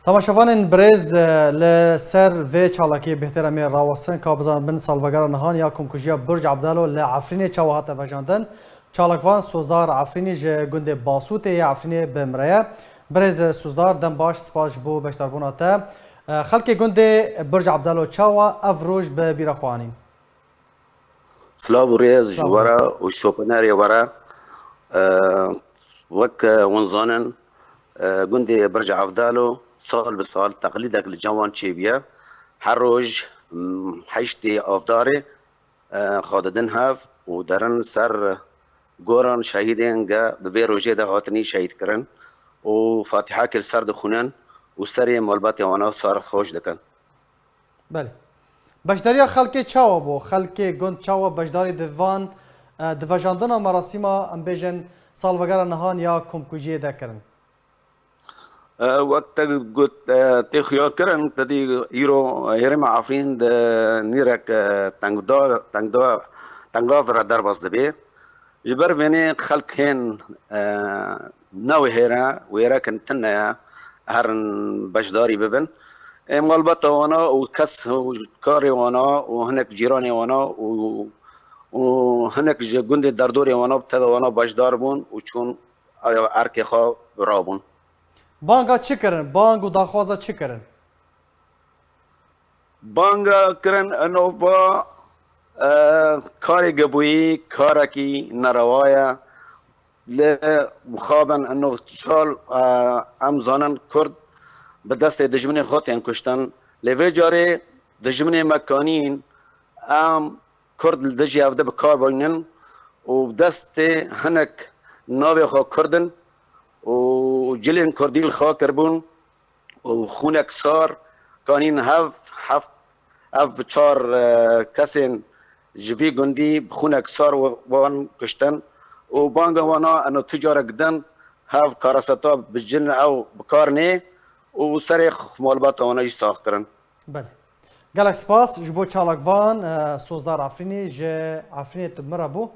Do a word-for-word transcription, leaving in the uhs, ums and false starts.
Temaşevanên birêz, e, li ser vê çalakiyê bêhtir em ê rawestin ka bizanin bin salvegera nihan ya komkujiya Burc Abdalo li Efrînê çawa hate vejandin. Çalakvan Sozdar Efrînî ji gundê Basûtê yê Efrînê bi min re ye. Birêz Sozdar, dem baş, spas ji bo beşdarbûna te. E, xelkê gundê Burc Abdalo çawa ev roj bi bîra xwe anîn? Silav û rêz ji we re û şopinerê we re. E, wek, e, hûn zanin, e, gundê Birc Evdalo sal bi sal teqlîdek li cem wan çêbûye. Her roj, m, heştê Avdarê, e, xwe didin hev û derin ser goran şehîdên ge di vê rojê de hatinî şehîdkirin û fatîhekê li ser dixwînin û serê malbatê wana sar xweş dikin. Belê. Beşdariya xelkê çawa bû? Xelkê gund çawa beşdarî di van, e, di vejandina merasîma, em bêjin, salvegera nihan ya komkujiyê de kirin? E, wek te got, e, tê xuya kirin, te dî îro hêrîma Efrîn di nîrek, e, tengda-, tengda-, tengav re derbas dibe. Ji ber vênê xelk hên, e, newêhêre, wêrekin tune ye, herin beşdarî bibin. Ê malbata wana û kes û karê wana û hinek cîranê wana û, û hinek ji gundê derdorê wana bi tevê wana beşdar bûn û çûn erkê xwe rabûn. Banga çi kirin? Bang û daxwaza çi kirin? Banga kirin, ino va, e, karê gebûyî karekî nerewa ye. Li mixabin ino sal, e, em zanin Kurd bi destê dijminê xwe tên kuştin. Lê vê carê dijminê me kanîn, em Kurd li dijî ev de bi kar bînin û bi destê hinek navê xwe Kurd in û cilên Kurdî li xwe kiribûn û xûnek sar kanîn hev heft, ev çar, e, kesên ji vî gundî bi xûnek sar wan kuştin û banga wana eno tu carek din hev karaseta bi cin ew bi kar nê û serê malbata wana jî sax kirin. Belê. Gelek spas ji bo çalakvan, e, Sozdar Efrînî ji Efrînê tu bi min re bû.